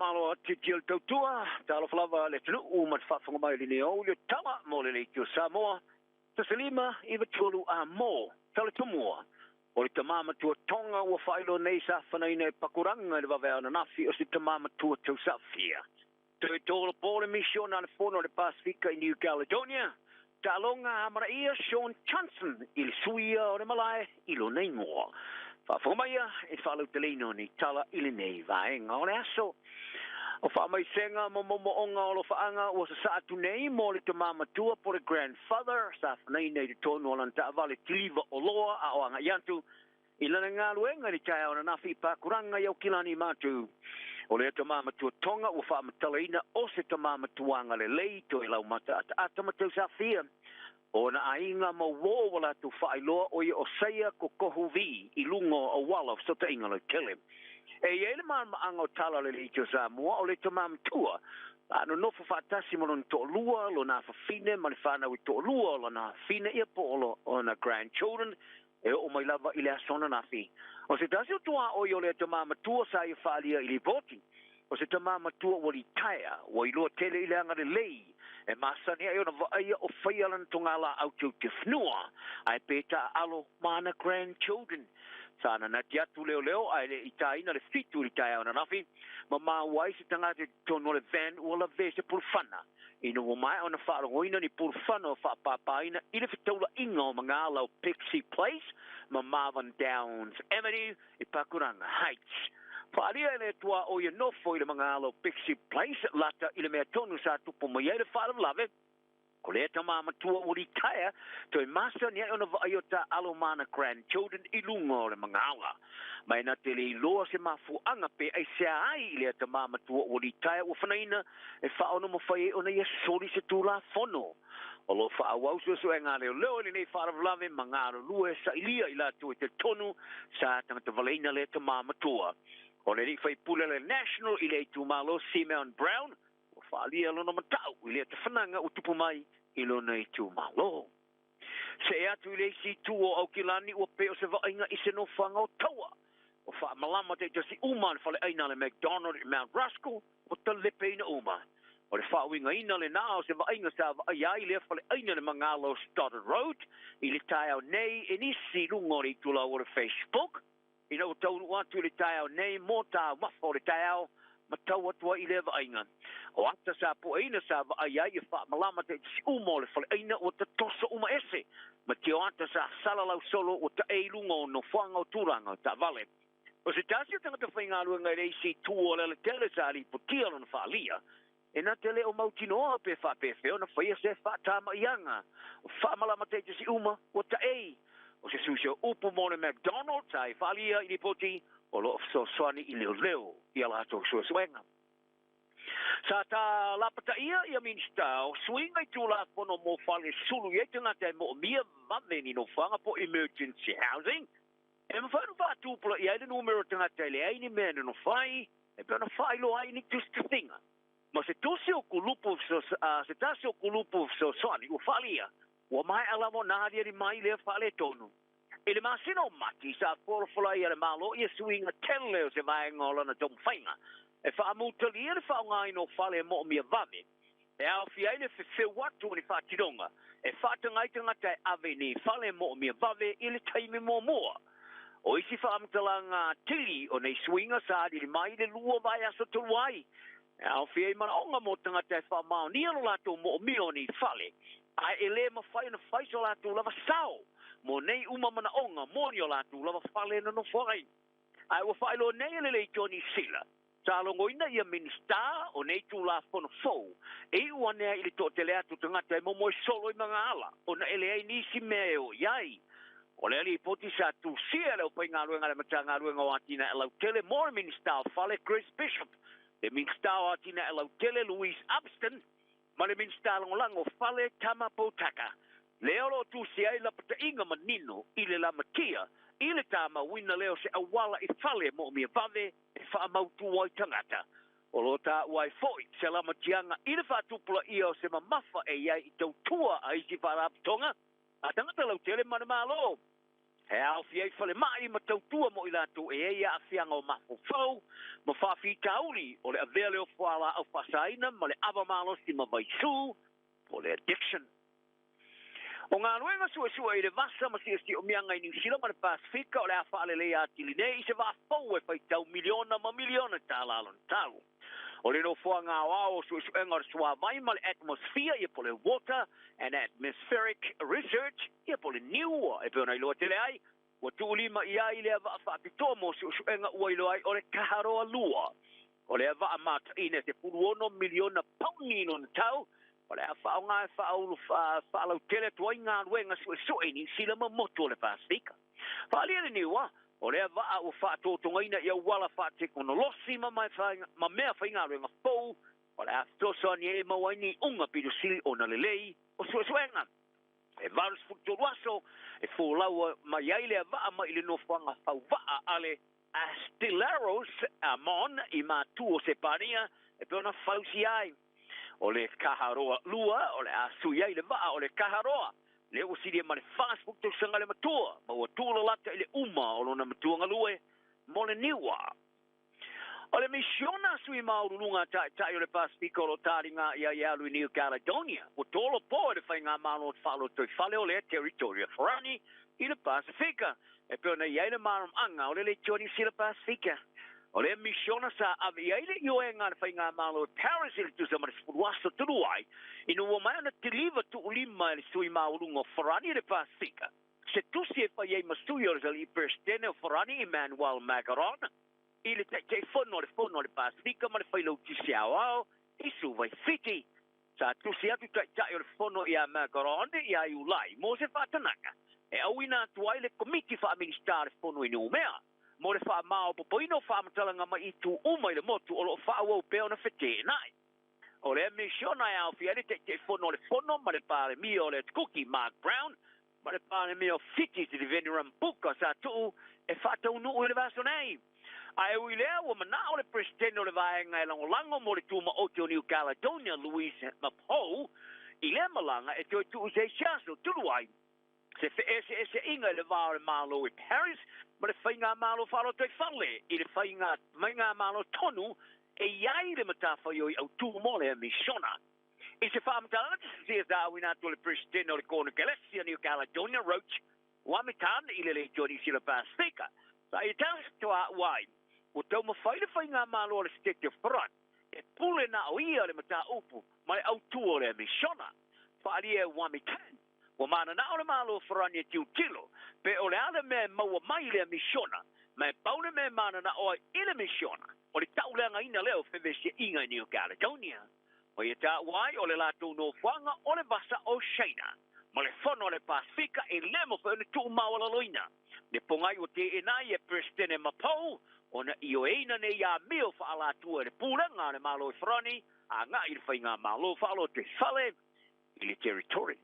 Faamalo atu i le tautua, talofa lava le atunuu ma le faafofoga mai i lenei aoauli o tala mo le Leitio Samoa, 1 5 93 a mo, tale tumua. O le tamā matua Tonga ua faailoa nei sa fanaina e pakuranga i le vaveao ananafi o se tamā matua tausafia. Toe tolopo le misiona a le fono o le Pasifika i New Caledonia, taaloga amanaia Shaun Johnson i le suia o le malae i lona igoa. Faafofoga maia i le faalauteleina o nei tala i lenei vaega o le aso. O faamaisega ma moomooga o alofaaga ua sasaa atu nei mo le tamā matua po le grandfather sa fanaina i totonu o lana taavale kiliva oloa a o agai atu i lana galuega i le taeao ananafi i Pakuranga i Aukilani Matu. O lea tamā matua Tonga ua faamatalaina o se tamā matuaga lelei toe laumata ataata ma tausafia. O na aiga ma uō ua latou faailoa o ia o Saia Kokohu V i luga o auala o fesootaiga lautele. E i ai le malamalamaaga o tala le Leitio Samoa o le tamā matua a nonofo faatasi ma lona toalua, lona afafine ma le fanau e toalua o lona afafine ia po o ona grandchildren e oo mai lava i le aso ananafi. O se tasi o tuaoi o lea tamā matua sa ia faaalia i lipoti. O se tamā matua ua litaea, ua iloa tele i le agalelei, e masani ai ona vaaia o faia lana togalaau teutefanua, ae pe taaalo ma ana grandchildren. Sa nanati atu leoleo ae le i taina le 7 i le taeao ananafi, ma maua ai se tagata i totonu o le van ua lavea i se pulufana. Ina ua maea ona faalogoina ni pulufana o faapapaina i le fetaulaiga o magala o Pixie Place ma Marvin Downs Avenue i Pakuranga Heights. Faalia e le tuaoi e nofo i le magala o Pixie Place lata i le mea tonu sa tupu mai ai le faalavelave. O lea tamā matua ua litaea toe masani ai ona vaai o taaalo ma ana grandchildren i luga o le magala. Ma e na te le iloa se mafuaaga pe aisea ai i lea tamā matua ua litaea ua fanaina e faaono mafai ai ona ia soli se tulafono. O lo faaauau suesuega a leoleo i lenei faalavelave ma galulue sailia i latou e talitonu sa tagatavaleina lea tamā matua. O le alii faipule le National i le itumalo Simeon Brown ua faalia lona matau i lea tafanaga ua tupu mai i lona itumalo. See atu i le isi itu o Aukilani ua pei o se vaaiga i se nofoaga o taua. O faamalama taitasi uma le faleaina le McDonald i Mount Roskill ua talepeina uma. O le faauigaina lenā o se vaaiga sa vaaia ai lea faleaina le magala o Stoddard Road i le taeao nei e nisi i luga o le itulau o le Facebook. Ina ua taunuu atu i le taeao nei mo taumafa o le taeao ma tau atu ai i lea vaaiga. O ata sa pueina sa vaai ai e faamalama taitasi uma o le faleaina ua tatoso uma ese. Ma tio ata sa salalau solo ua taʻe i luga o nofoaga o tulaga o taavale. O se tasi o tagata faigaluega i le isi itu o le alatele sa lipotia lona faalia. E na te le o mautinoa pe faapefea ona faia se faatamaiaga. O faamalama taitasi uma ua taʻe. O se susi o upu mo le McDonald sa i faalia i lipoti o loo fesoasoani i leoleo i a latou suesuega. Sa ta lapataia ia Minista o suiga i tulafono mo fale sulu i ai tagata e moomia vave ni nofoaga po emergency housing. E mafai ona faatupulaia ai le numera o tagata e leai ni mea e nonofo ai e pei ona faailoa ai ni tusitusiga. Ma se tusi o kulupu se tasi o kulupu fesoasoani ua faalia ua maea lava ona aliali mai lea faaletonu. I le masina o Mati sa folafola ai a le Malo ia suiga tele o se vaega o lana taumafaiga e faamutalia le faaaogaina o fale e moomia vave. E aofia ai le fefeu atu o ni faatinoga e faataga ai tagata e ave i nei fale e moomia vave i le taimi muamua. O isi faamatalaga atili o nei suiga sa alili mai le 2 vaiaso talu ai. E aofia ai manaoga mo tagata e faamaonia lo latou moomia o nei fale. Ae e le mafai ona fai so latou lava sao mo nei uma manaoga mo ni o latou lava fale nonofo ai. Ae ua faailoa nei e le Leitio Niu Sila. Sa logoina ia Minista o nei tulafono fou. E iu ane ai i le toatele atu tagata e momoe solo i magaala ona e leai nisi mea e o i ai. O le lipoti sa tusia le aufaigaluega le Matagaluega o Atinae Lautele mo le Minista o Fale Chris Bishop, le Minista o Atinae Lautele Louise Upston, ma le Minista Lagolago o Fale Tama Potaka. Lea o loo tusia ai lapataiga manino i le lamatia i le tamauina lea o se auala i fale moomia vave e faamautu ai tagata. O lo taua ai foi se lamatiaga i le faatupulaia o se mamafa e i ai i tautua a isi faalapotopotoga a tagata lautele ma le Malo. He aofia ai falemai ma tautua mo i latou e i ai aafiaga o mafaufau ma faafitauli o le avea lea o fualaau faasaina ma le ava malosi ma vaisū po o le addiction. O galuega suesue i le vasa ma si'osi'omiaga i Niusila ma le Pasefika o le a faaleleia atili nei i se vaa fou e faitau miliona ma miliona tālā lona tau. O le nofoaga aoao o suesuega o le suāvai ma le atmosphere ia po o le Water and Atmospheric Research ia po o le NIWA e pei ona iloa tele ai, ua tuulima i ai lea vaa faapitoa mo suesuega ua iloa ai o le Kaharoa 2. O lea vaa mataina e 16 miliona pauni lona tau, o le a faaaoga e faaulu faalautele atu ai galuega suesue i Niusila ma motu o le Pasefika. Faaalia le NIWA, o lea vaa ua faatotogaina i auala faatekonolosi ma mea faigaluega fou, o le a fesoasoani ai e maua ai ni iuga pito sili ona lelei o suesuega. E 83 aso e folau mai ai lea vaa mai i le nofoaga fauvaa a le Astilleros Amon i matu o Sepania e pei ona fausia ai. O le Kaharoa 2 o le a sui ai le vaa o le Kaharoa lea ua silia ma le 40 tausaga le matua ma ua tuulalata i le uma o lona matua galue mo le NIWA. O le misiona a sui maualuluga a Taitai o le Pasefika o lo o taliga i ai e alu i New Caledonia ua tolopo e le Faigamalo Faalotoifale o lea Territory o Farani i le Pasefika e pei ona i ai le malamalamaaga o le Leitio Niu Sila Pasefika. O lea misiona sa ave i ai le ioega a le Faigamalo i Paris i le tusa ma le 10 aso talu ai, ina ua maea ona kiliva tuulima e le sui maualuga o Farani i le Pasefika se tusi e fai ai ma sui o le alii Peresetene o Farani Emmanuel Macron i le Taitaifono o le Fono a le Pasefika ma le Failautusi Aoao i Suva i Fiti. Sa tusi atu Taitai o le Fono iā Macron iā Iulai mo se faatanaga e auina atu ai le Komiti Faa-Minisita a le Fono i Noumea mo le faamaopoopoina o faamatalaga mai itu uma i le motu o lo o faaauau pea ona feteenai. O lea misiona e aofia ai le Taitaifono o le Fono ma le Palemia o le Atukuki Mark Brown ma le Palemia o Fiti Sitiveni Rabuka sa tuu e faataunuu i le vaiaso nei. Ae ui i lea, ua manao le Peresetene o le Vaega e Lagolago mo le Tumaoti o New Caledonia, Louise Mapou, i lea malaga e toe tuu i se isi aso, tulu ai se feeseeseaiga i le va o le Malo i Paris ma le Faigamalo Faalotoifale i le Faigamalo tonu e i ai le matafaioi autū mo lea misiona. I se faamatalaga te sa auina atu e le Peresetene o le Konekelesi a New Caledonia, Roch Wamytan, i le Leitio Niu Sila Pasefika, sa ia tautoaua ai, ua taumafai le Faigamalo a le Setete o Farani e pule na o ia le mataupu ma le autū o lea misiona. Faaalia e Wamytan, ua mananao le Malo o Farani e tilotilo pe o le a le mea e maua mai i lea misiona, ma e pau le mea e mananao ai i le misiona, o le tauleagaina lea o fevesiaiga i New Caledonia. Ma ia taua ai o le latou nofoaga o le vasa o Saina ma le Fono a le Pasefika e le mafai ona tuumaualaloina. Le pogai ua teena ai e Peresetene Mapou ona ioeina nei amio faaalatua e le pulega a le Malo i Farani agai i le Faigamalo Faalotoifale i le Territory.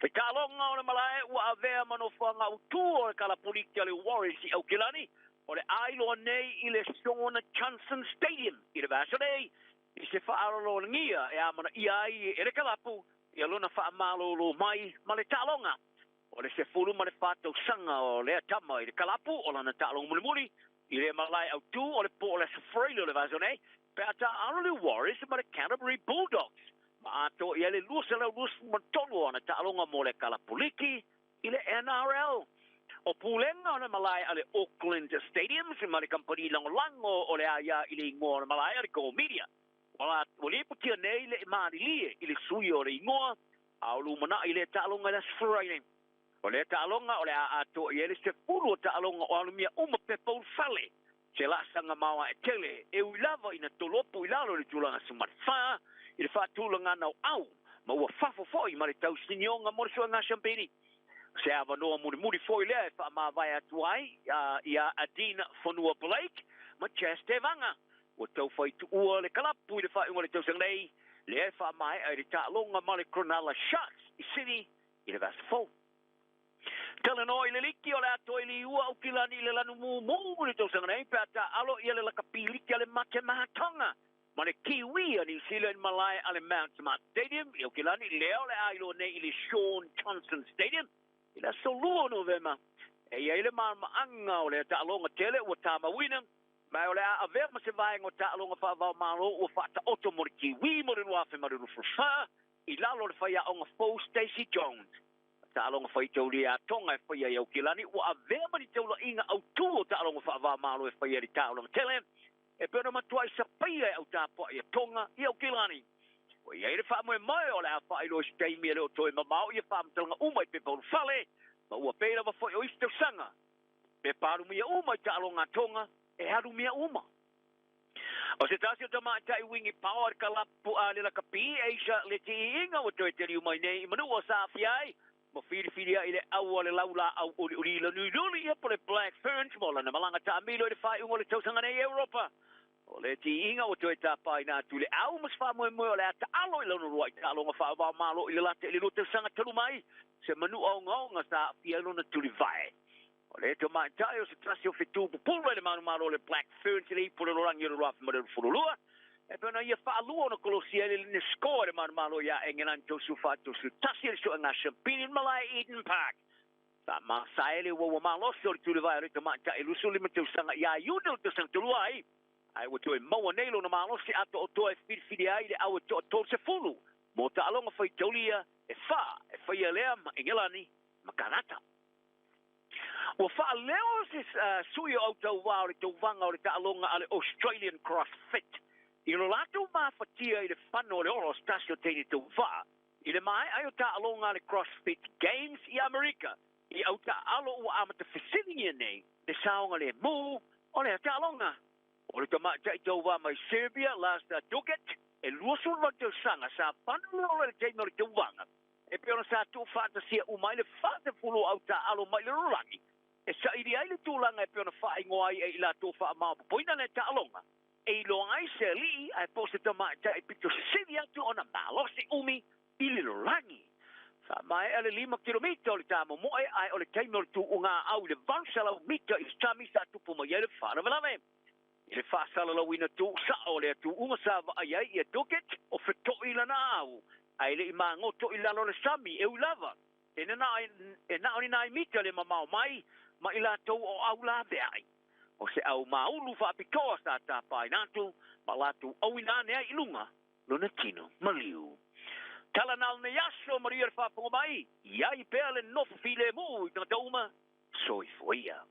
He taaloga o le malae ua avea ma nofoaga autū o le kalapuliki a le Warriors i Aukilani, o le a iloa nei i le Shaun Johnson Stadium i le vaiaso nei, i se faaaloalogia e amanaia ai e le kalapu ia lona faamalōlō mai ma le taaloga. O le 14 tausaga o lea tama i le kalapu o lana taaloga mulimuli i le malae autū o le po o le Aso Faraile o le vaiaso nei, pe a taaalo le Warriors ma le Canterbury Bulldogs ma atoa i ai le 223 o ana taaloga mo le kalapuliki i le NRL. O pulega o le malae a le Auckland Stadium ma le kamupani lagolago o le aia i le igoa o le malae a le Go Media. Ua lipotia nei le malilie i le sui o le igoa a o lumanai lea taaloga i le Aso Faraile. O lea taaloga o le a atoa i ai le 10 o taaloga o alumia uma pepa ulufale. Se laasaga maoae tele e ui lava ina tolopo i lalo i le tulaga 14 i le faatulagaga o au ma ua fafo foi ma le tausinioga mo le suega siampini. Se avanoa mulimuli foi lea e faamavae atu ai ia Adina Fonua Blake ma Chas Tevaga. Ua taufai tuua le kalapu i le faaiuga o le tausaga nei, lea e faamaea i le taaloga ma le Cronulla Sharks i Sydney i le vaiaso fou. Talanoa i le liki o le a toe liua Aukilani i le lanu mumu i le tausaga nei pe a taaalo ia le lakapi liki a le Matemahatonga ma le Kiwi a New Zealand malae a le Mount Smart Stadium i Aukilani, lea o le a iloa nei i le Shaun Johnson Stadium i le aso 2 o Novema. E i ai le malamalamaaga o lea taaloga tele ua tamauina, ma o le a avea ma se vaega o taaloga faavaomalo ua faataoto mo le Kiwi mo le 2024 i lalo o le faiaoga fou Stacey Jones. Taaloga faitaulia a Tonga e faia i Aukilani ua avea ma ni taulaiga autū o taaloga faavaomalo e faia i le taulaga tele e pei ona matuai sapaia e au tapuai a Tonga i Aukilani. Ua i ai le faamoemoe o le a faailoa i se taimi e le o toe mamao ia faamatalaga uma i pepa ulufale, ma ua pei lava foi o isi tausaga pe palumia uma i taaloga a Tonga e alumia uma. O se tasi o tamaitai uigi pao a le kalapu a le lakapi, Asia Letiiiga ua toe taliu mai nei i Manua sa aafia ai ma filifili ai le au a le laulaau uliuli lanuiluli ia po le Black Ferns mo lana malaga taamilo i le faaiuga o le tausaga nei i Europa. O Letiiiga ua toe tapaina atu i le au ma se faamoemoe o le a taalo i lona uluai taaloga faavaomalo i le lata i le 2 tausaga talu mai se manua ogaoga sa aafia ai lona tulivae. O le tamaitai o se tasi o fetu pupula i le manumalo o le Black Ferns i le ipu o le lalolagi o le 2022, e pei ona ia faalua ona kolosia ai le line score i le manumalo iā Engelani 34-31 i le suega siampini i le malae Eden Park. Sa masae le uaua malosi o le tulivae o le tamaitai 25 tausaga iā Iuni o le tausaga talu ai, ae ua toe maua nei lona malosi atoatoa e filifili ai le au e toa-30 mo taaloga faitaulia e fa e faia lea ma Engelani ma Kanata. Ua faaleo se sui o autauvā o le tauvaga o le taaloga a le Australian CrossFit i lo latou mafatia i le fano o le ola o se tasi o teine tauvaa i le maea ai o taaloga a le CrossFit Games i Amerika i au taaalo ua amata fesiligia nei le saogalemu o lea taaloga. O le tamaitai tauvā mai Serbia, Lazda Dukic, e 28 tausaga, sa fano le ola i le taimi o le tauvaga e pei ona sa tuufaatasia uma ai le 40 o au taaalo mai le lalolagi e saili ai le tulaga e pei ona faaigoa ai e i latou faamaopoopoina lea taaloga e iloa ai se alii ae po o se tamaitai pito sili atu ona malosi umi i le lalolagi. Faamaea le 5 kilomita o le tamomoe, ae o le taimi o le tuuga au i le 800 mita i le sami sa tupu mai ai le faalavelave. I le faasalalauina tuusao o lea tuuga sa vaai ai ia Dukic o feto'i lana au, ae le i magoto i lalo o le sami, e ui lava e na o ni nai mita le mamao mai ma i latou o au laveai. O se au maulu faapitoa sa tapaina atu ma latou auina ane ai i luga lona tino maliu. Tala na o lenei aso, Maria le faafofoga mai, i ai pea le nofo filemu i tagata uma, soifua ia.